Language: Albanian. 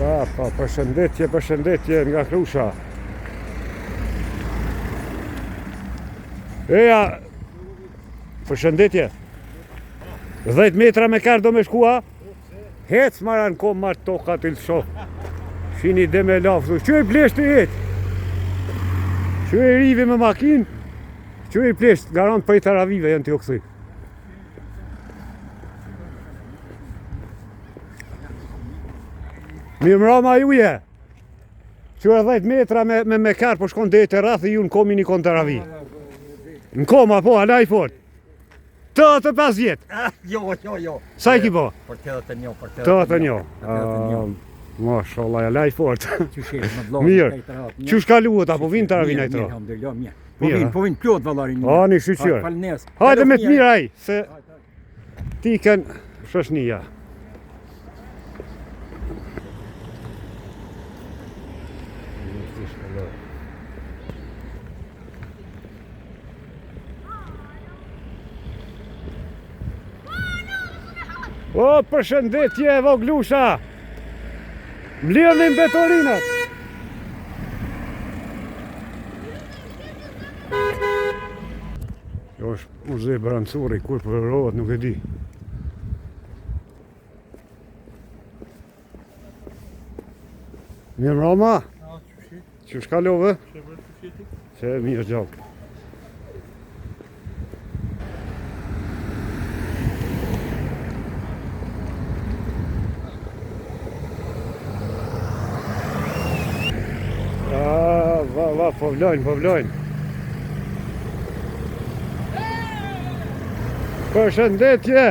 Pa, pa, përshëndetje, përshëndetje nga Krusha. Eja, përshëndetje. 10 metra me kerr do me shkua? Hec mara në kom marrë tokat i lësho. Shini dhe me lafë, që i plesht i hec? Që i rivi me makinë? Që i plesht, garant prej taravive janë të jo këthy. Mirë mrama juje. Që e 10 metra me, me, me kerr, po shkon deri te rrathi ju në komi një kon taravi. Në koma, po, ala i fort. 85 vjet. Jo, jo, jo. Sa i ki po? Për 81, për 81. 81. Mashallah, ala i fort. Qysh je, më vëlla. Mirë. Qysh kaluat apo vin taravi në tro? Mirë, mirë. Po vin, po vin plot vëllari. A, një shyqyr. Hajde me të mirë ai, se ti kënë shoshnia. O, përshëndetje, voglusha! Mlidhni mbeturinat! Jo është muze Brancuri, kur përurohet, nuk e di. Mirë mrama? Qysh kalove? Që mirë gjallë. Ah, va, va, po vlojnë, po vlojnë. Përshëndetje!